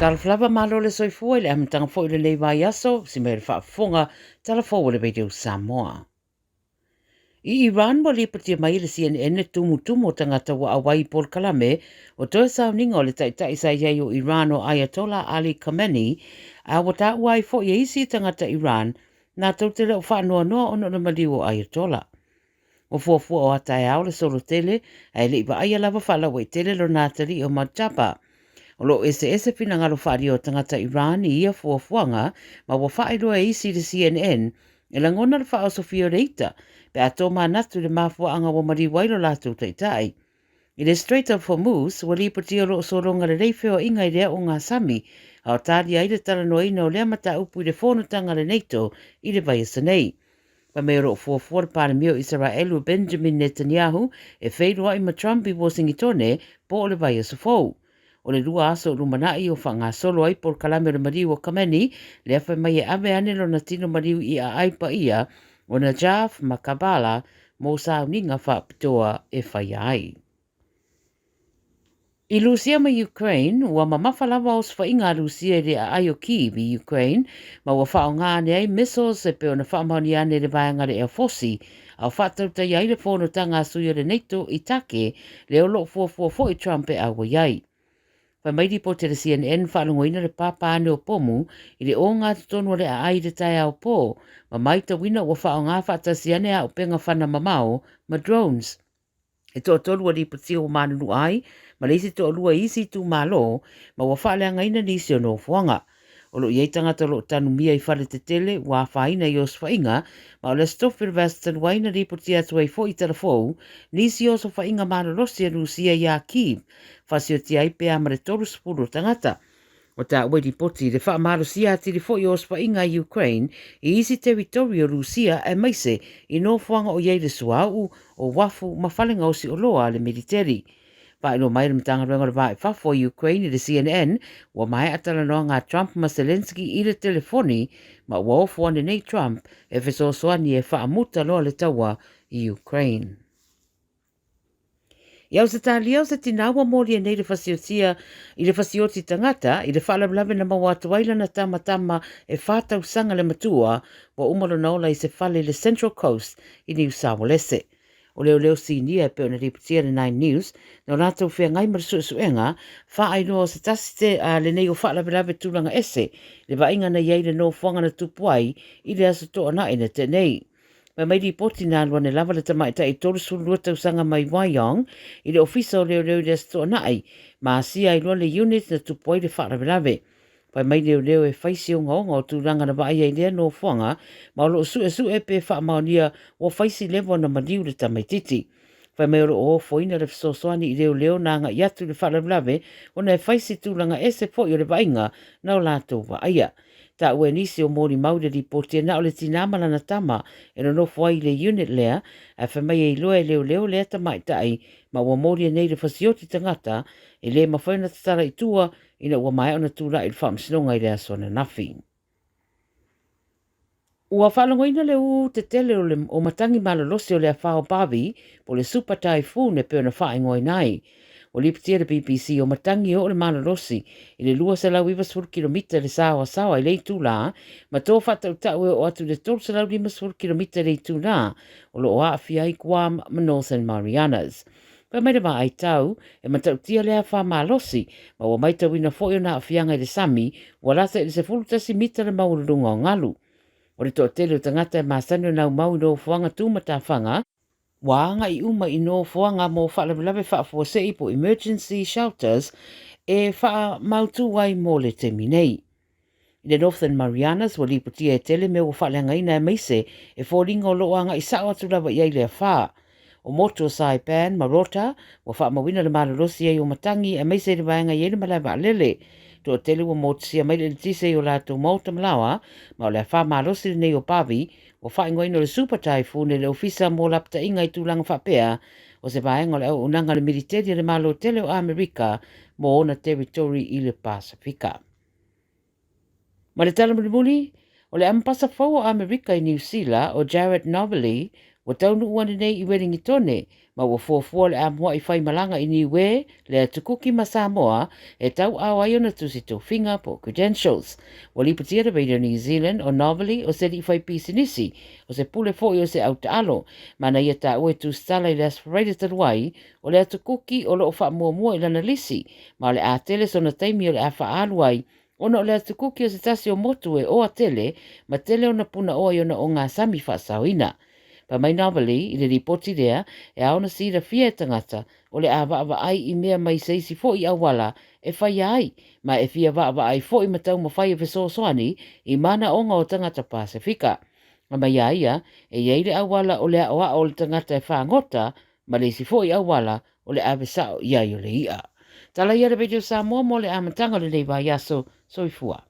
Talofa lava malo le soifua i le amataga foi o lenei vaiaso, si mea o le faafofoga, tala fou a le Radio Samoa. I Iran ua lipotia mai e le CNN le tumutumu o tagata ua auai i polokalame o toe sauniga o le taitai sa i ai o Iran o Ayatollah Ali Khamenei, a ua taua ai foi e isi tagata Iran latou te le o faanoanoa ona o le maliu o Ayatollah. Ua fuafua o a taeao le solo tele, ae le i vaaia lava faalauaitele lona atalii o Mojtaba. O lo o eseese finagalo faaalia o tagata Iran i ia fuafuaga, ma ua faailoa e isi i le CNN e lagona le faaosofia o le ita pe a tomanatu i le mafuaaga ua maliu ai lo latou taitai. I le Strait of Hormuz, ua lipotia o lo o sologa lelei feoaiga i le ogasami, a o talia ai le talanoaina o lea mataupu i le fonotaga a le NATO i le vaiaso nei. Fai mai o lo o fuafua le Palemia o Isaraelu o Benjamin Netanyahu e feiloai ma Trump i Uasingitone po o le vaiaso fou. O le lua aso o lumanai o faagasolo ai polokalame o le maliu o Khamenei, lea fai mai e ave ane lona tino maliu i aai paia o Najaf ma Karbala mo sauniga faapitoa e faia ai. I Lusia ma Ukraine, ua mamafa lava osofaiga a Lusia i le aai o Kyiv i Ukraine, ma ua faaaoga ane ai missiles e pei ona faamaonia ane e le vaega a le Air Force, a o faatautaia ai le fonotaga a sui o le NATO i Take, lea o lo o fuafua foi Trump e auai ai. Fai mai lipoti a le CNN, faalogoina le pāpā ane o pomu i le ogatotonu o le aai i le taeao pō, ma maitauina ua faaaoga faatasi ane auupega fana mamao ma drones. E toatolu ua lipotia ua manunua ai ma le isi toalua i isi itumalo ma ua faaleagaina nisi o nofoaga. O lo o i ai tagata o lo o tanumia i fale tetele ua afaina i osofaiga ma o le Aso Tofi o le vaiaso talu ai na lipotia atu ai foi i Talafou nisi o osofaiga malolosi a Rusia iā Kyiv fasiotia ai pe a ma le 30 o tagata. Ua taua i lipoti le faamalosia atili foi o osofaiga a Ukraine i isi teritori o Rusia aemaise i nofoaga o i ai le suauu, o uafu ma fale gaosi oloa a le militeri. Faailoa mai e le Matagaluega o le Va i Fafo a Ukraine i le CNN ua maea talanoaga a Trump ma Zelenskyy i le telefoni ma ua ofo ane nei Trump e fesoasoani e faamuta loa le taua i Ukraine. I Ausetalia, o se tinā ua molia nei le fasiotia i le fasioti tangata i le faalavelave na maua atu ai lana tama tama e whā tausaga le matua ua uma lona ola i se fale i le Central Coast i Niu Sawalese. O leoleo sinia e pei ona lipotia le Nine News na o latou feagai ma le suesuega faailoa o se tasi te a lenei o faalavelave tulaga ese le vaaiga na i ai le nofoaga na tupu ai i le aso Toonai na tea nei. Fai mai lipoti na alu ane lava le tamaitai 32 tausaga mai Wyong i le ofisa o leoleo i le Aso Toonai ma asia ai loa le unit na tupu ai le faalavelave. Fai mai leoleo e fai si ogaoga o tulaga na vaaia i lea nofoaga ma o lo o suesue pe faamaonia ua fai si lewa ona maliu le tamaititi. Fai mai o lo o ofoina le fesoasoani i leoleo na agai atu i le faalavelave ona e fai si tulaga ese foi o le vaaiga na o latou vaaia. Taua e nisi o molimau i le lipoti e na o le tinā ma lana tama e nonofo ai i le unit lea, ae fai mai e iloa e leoleo lea tamaitai ma ua molia nei le fasioti tagata e le mafai ona tatala i tua ina ua maea ona tulai i le faamasinoga i le aso ananafi. Ua faalogoina le ū tetele o le o matagi malolosi o le afa o Bavi, po o le Super Typhoon e pei ona faaigoaina ai. Ua lipotia e le BBC o matagi e oo le malolosi i le 290 kilomita i le saoasaoa i le itulā ma to faatautau e oo atu i le 350 kilomita i le itulā o lo o aafia ai Guam ma Northern Marianas. Fai mai le vaai tau, e matautia le afa malosi, ma ua maitauina foi ona aafiaga i le sami, ua lata i le 11 mita le maualuluga o galu. O le toatele o tagata e masani ona aumau i nofoaga tumatafaga, ua agai uma i nofoaga mo faalavelave faafuasei po emergency shelters e faamautu ai mo le taimi nei. I le Northern Marianas, ua lipotia e tele mea ua faaleagaina aemaise e foliga o lo o agai sao atu lava i ai le afa. O motu o Saipan ma Rota, ua faamauina le malolosi ai o matagi aemaise i le vaega i ai le malae vaalele. Toatele ua motusia mai le eletise i o latou maota ma laoa, ma o le afa malosi lenei o Bavi, ua faaigoaina o le Super Typhoon e le Ofisa mo Lapataiga i tulaga faapea, o se vaega o le auaunaga a le militeli a le Malo tele o Amerika mo ona teritori i le Pasefika. Ma le tala mulimuli, o le amepasa fou o Amerika i Niu Sila, o Jared Novelli, ua taunuu ane nei i Welingitone, Ma ua fuafua o le a mua'i faimalaga i Niue, le Atu Kuki ma Samoa e tauaao ai ona tusi tofiga po o credentials. Ua lipotia le Radio New Zealand o Novelly o se alii faipisinisi, o se pule foi o se autaalo, ma na ia taua i tusitala i le Aso Faraile talu ai, o le Atu Kuki o lo o faamuamua i lana lisi, ma o le a tele sona taimi o le a faaalu ai ona o le Atu Kuki o se tasi o motu e oa tele ma tele ona punaoa i ona ogasami faasaoina. Fai mai Novelly i le lipoti lea, e ao ona silafia e tagata o le a vaavaai i mea mai se isi foi auala e faia ai, ma e fia vaavaai foi ma taumafai e fesoasoani i manaoga o tagata Pasefika. Fai mai a ia, e i ai le auala o le aoao o le tagata e fagota, ma le isi foi auala o le ave sao i ai o le i'a. Tala ia a le Radio Samoa mo le amataga o lenei vaiaso. Soifua.